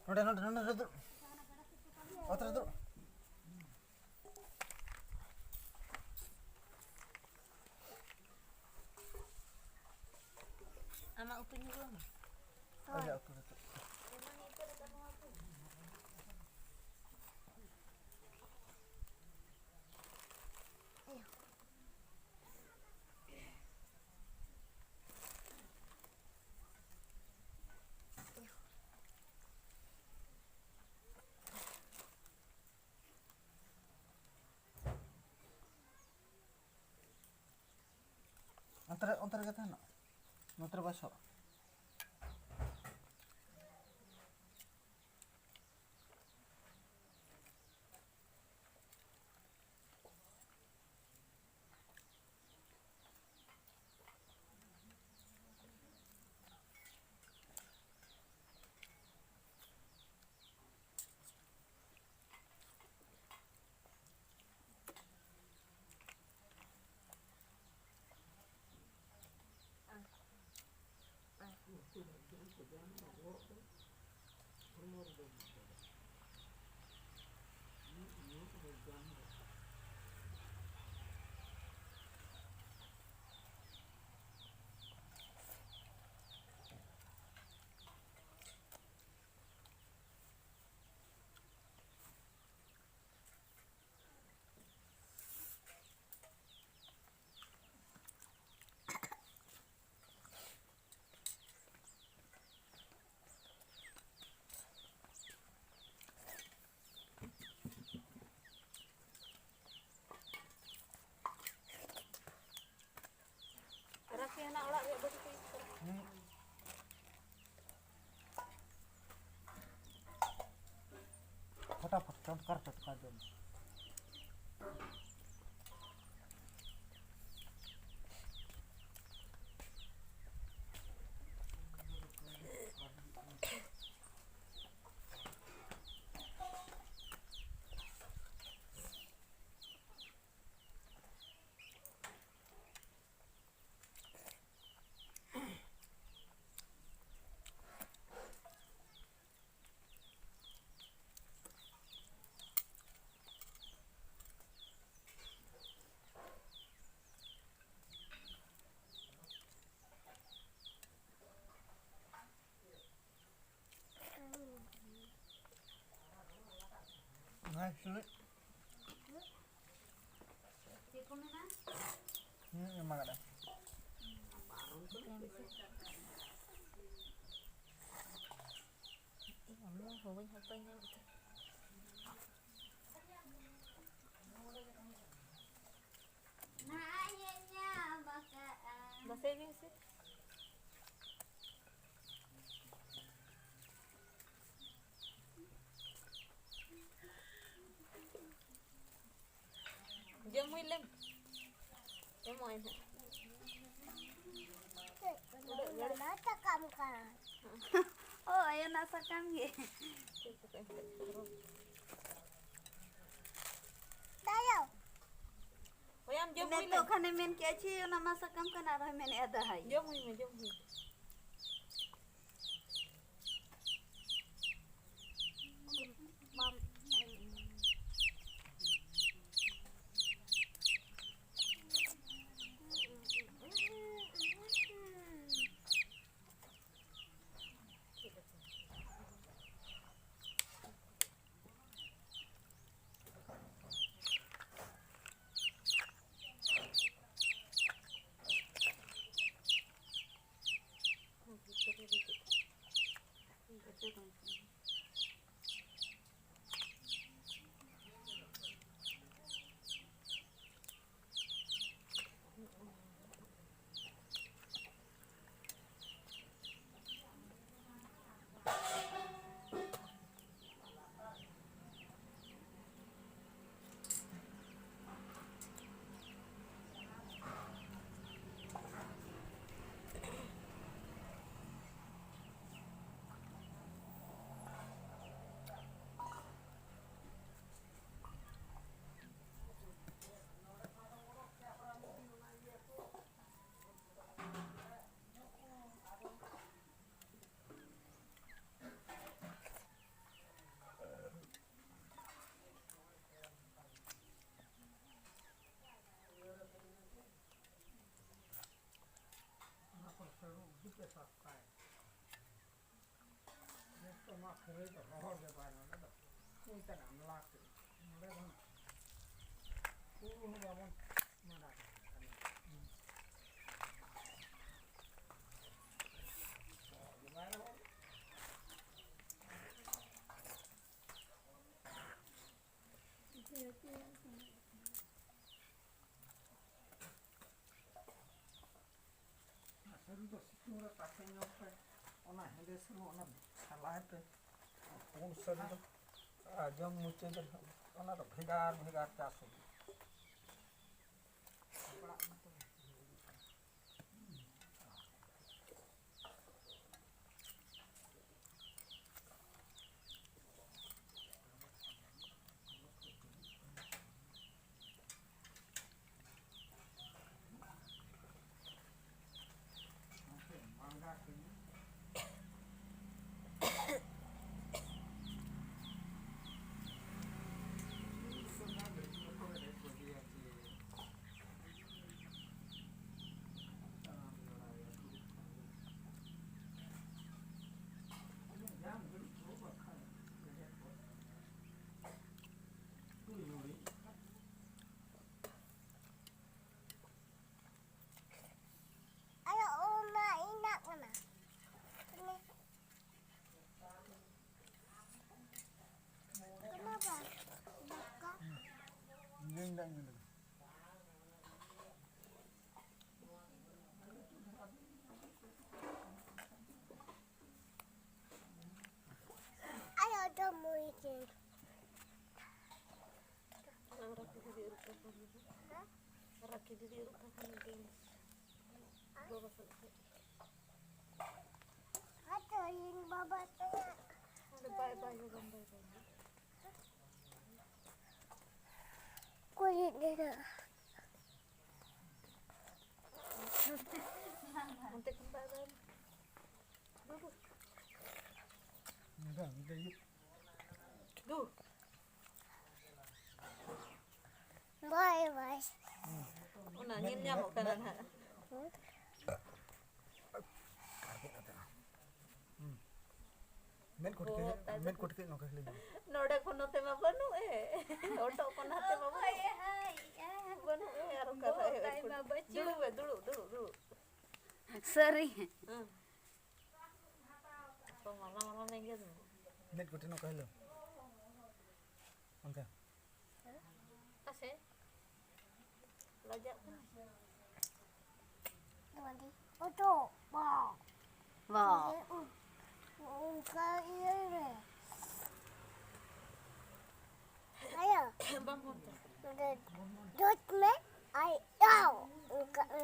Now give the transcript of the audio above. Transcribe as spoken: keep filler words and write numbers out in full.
ᱱᱚᱰᱮ, ᱱᱚᱰᱮ, ᱱᱚᱰᱮ ᱫᱩᱲᱩᱵ᱾ ᱚᱛ ᱨᱮ ᱫᱩᱲᱩᱵ᱾ ᱟᱢᱟᱜ ᱩᱛᱩᱧ ᱟᱹᱜᱩ ᱟᱢᱟ? ᱟᱡᱟᱜ ᱩᱛᱩ ᱠᱟᱛᱮ᱾ ᱚᱱᱛᱮ ᱨᱮ, ᱚᱱᱛᱮ ᱨᱮᱜᱮ ᱛᱟᱦᱮᱱᱚᱜ, ᱱᱚᱛᱮ ᱨᱮ ᱵᱟᱭ ᱥᱚᱜ᱾ ᱨᱟᱥᱮ ᱦᱟᱱᱟ ᱚᱲᱟᱜ ᱨᱮᱭᱟᱜ ᱵᱟᱹᱴᱤ ᱠᱚ ᱤᱫᱤ ᱛᱚᱨᱟ᱾ ᱯᱷᱚᱴᱟᱯᱷᱚᱴ ᱴᱚᱴᱠᱟᱨ ᱴᱚᱴᱠᱟ ᱡᱚᱢ᱾ ᱪᱮᱫ ᱠᱚ ᱢᱮᱱᱟ? ᱦᱩᱸ, ᱮᱢᱟ ᱠᱟᱫᱟ᱾ ᱤᱧ ᱟᱢ ᱦᱚᱸ ᱵᱟᱹᱧ ᱦᱟᱛᱟᱣ ᱧᱟᱢ ᱠᱮᱫᱟ᱾ ᱵᱟᱥᱮ ᱵᱤᱱ ᱥᱮ᱾ ᱡᱚᱢ ᱦᱩᱭ ᱞᱮᱱ᱾ ᱮᱢᱚᱜ ᱟᱭ ᱱᱟᱦᱟᱜ᱾ ᱪᱮᱫ ᱠᱚ ᱡᱚᱢ ᱫᱟᱢᱟ? ᱥᱟᱠᱟᱢ ᱠᱟᱱᱟ᱾ ᱦᱳᱭ, ᱚᱱᱟ ᱥᱟᱠᱟᱢ ᱜᱮ᱾ ᱪᱮᱫ ᱠᱚᱯᱮ ᱮᱢ ᱠᱟᱜ ᱠᱚᱣᱟ? ᱫᱟᱭᱟ᱾ ᱦᱳᱭ, ᱟᱢ ᱡᱚᱢ ᱦᱩᱭ ᱱᱤᱛᱚᱜ ᱞᱮᱱ᱾ ᱠᱷᱟᱱᱮ ᱢᱮᱱ ᱠᱮᱜᱼᱟ, "ᱪᱷᱤ, ᱚᱱᱟ ᱢᱟ ᱥᱟᱠᱟᱢ ᱠᱟᱱᱟ", ᱟᱨᱦᱚᱸᱭ ᱢᱮᱱᱮᱜᱼᱟ, "ᱫᱟᱦᱟᱭ ᱜᱮ᱾" ᱡᱚᱢ ᱦᱩᱭ ᱢᱮ, ᱡᱚᱢ ᱦᱩᱭ ᱢᱮ᱾ ᱚᱱᱟ ᱠᱚ ᱥᱟᱹᱨᱩ ᱩᱰᱩᱠ ᱮ ᱥᱟᱵ ᱠᱟᱭ᱾ ᱱᱤᱛᱚᱜ ᱱᱚᱣᱟ ᱠᱷᱟᱹᱨᱟᱹᱭ ᱫᱚ ᱨᱚᱦᱚᱲ ᱜᱮ ᱵᱟᱭ, ᱱᱚᱰᱮ ᱫᱚ ᱠᱩᱧ ᱠᱟᱱᱟ, ᱢᱮᱞᱟ ᱠᱩᱧ᱾ ᱥᱟᱹᱨᱩ ᱫᱚ ᱥᱤᱛᱩᱝ ᱨᱮ ᱛᱟᱥᱮ ᱧᱚᱜ ᱯᱮ, ᱚᱱᱟ ᱦᱮᱸᱫᱮ ᱥᱟᱹᱨᱩ ᱚᱱᱟ ᱥᱟᱞᱟᱭ ᱯᱮ, ᱯᱩᱸᱰ ᱥᱟᱹᱨᱩ ᱫᱚ ᱟᱨ ᱡᱚᱢ ᱢᱩᱪᱟᱹᱫ ᱨᱮ ᱚᱱᱟ ᱫᱚ ᱵᱷᱮᱜᱟᱨ ᱵᱷᱮᱜᱟᱨ ᱪᱟᱥ ᱦᱩᱭᱩᱜᱼᱟ᱾ ᱟᱭᱳ, ᱚᱱᱟ ᱤᱧᱟᱜ ᱠᱟᱱᱟ᱾ ᱠᱟᱱᱟ ᱵᱟ-, ᱫᱟᱠᱟ᱾ ᱤᱧ ᱫᱟᱜ ᱤᱧ ᱧᱩ ᱞᱮᱫᱟ᱾ ᱟᱭᱳ, ᱡᱚᱢ ᱢᱩᱭ ᱪᱮ᱾ ᱨᱟᱠᱤ ᱫᱤᱫᱤ ᱟᱹᱨᱩᱵ ᱠᱟᱠᱚ ᱢᱮ᱾ ᱦᱮᱸ? ᱨᱟᱠᱤ ᱫᱤᱫᱤ ᱟᱹᱨᱩᱵ ᱠᱟᱠᱚ ᱢᱮ᱾ ᱵᱟᱵᱟ ᱥᱟᱞᱟᱜ ᱠᱷᱚᱡ᱾ ᱦᱟᱛᱚ ᱤᱧ ᱵᱟᱵᱟ ᱥᱟᱞᱟᱜ᱾ ᱚᱸᱰᱮ ᱵᱟᱭ ᱵᱟᱭ ᱦᱚᱸ ᱵᱟᱝ ᱵᱟᱭ ᱵᱟᱭ᱾ ᱠᱩᱲᱤᱫ ᱞᱮᱱᱟ᱾ ᱚᱱᱛᱮ ᱠᱷᱚᱱ ᱵᱟᱭ ᱵᱟᱭ᱾ ᱵᱟᱹᱵᱩ᱾ ᱧᱮᱞ ᱫᱟ, ᱢᱤᱫ ᱫᱷᱟᱣ ᱤᱭᱟᱹ᱾ ᱫᱩ᱾ ᱵᱟᱭ ᱵᱟᱭ᱾ ᱚᱱᱟ ᱧᱮᱞ ᱧᱟᱢᱚᱜ ᱠᱟᱱᱟ ᱱᱟᱦᱟᱜ᱾ ᱦᱩᱸ᱾ ᱢᱮᱫ ᱠᱩᱴᱤ ᱛᱮ᱾ ᱢᱮᱫ ᱠᱩᱴᱠᱤ ᱱᱚᱝᱠᱟ ᱠᱷᱟᱹᱞᱤ ᱧᱟᱢᱟ᱾ ᱱᱚᱰᱮ ᱠᱷᱚᱱ ᱱᱚᱛᱮ ᱢᱟ ᱵᱟᱹᱱᱩᱜ ᱮ᱾ ᱚᱴᱚᱜ ᱠᱷᱚᱱ ᱦᱟᱱᱛᱮ ᱢᱟ ᱵᱟᱹᱱᱩᱜ ᱮ᱾ ᱵᱟᱹᱱᱩᱜ ᱮ, ᱟᱨ ᱚᱠᱟ ᱠᱷᱚᱱ ᱮ ᱩᱰᱩᱠ? ᱫᱩᱲᱩᱵ ᱮ, ᱫᱩᱲᱩᱵ, ᱫᱩᱲᱩᱵ, ᱫᱩᱲᱩᱵ᱾ ᱥᱟᱹᱨᱤ᱾ ᱦᱮᱸ᱾ ᱛᱚ ᱢᱟᱢᱟ, ᱢᱟᱢᱟ ᱢᱮᱱ ᱜᱮ ᱫᱚ᱾ ᱢᱮᱫ ᱠᱩᱴᱤ ᱱᱚᱝᱠᱟ ᱦᱤᱞᱳ᱾ ᱚᱱᱠᱟ᱾ ᱚᱠᱟ ᱥᱮᱫ? ᱞᱟᱡᱟᱜ ᱠᱟᱱᱟ᱾ ᱚᱴᱚ, ᱵᱟ᱾ ᱵᱟ᱾ ᱚᱱᱠᱟ ᱤᱭᱟᱹᱭ ᱢᱮ᱾ ᱟᱭᱳ᱾ ᱵᱟᱢ ᱦᱚᱱ ᱛᱮ᱾ ᱱᱚᱰᱮ ᱡᱚᱡ ᱢᱮ᱾ ᱟᱭ, ᱟᱣ᱾ ᱚᱱᱠᱟ ᱢᱮ᱾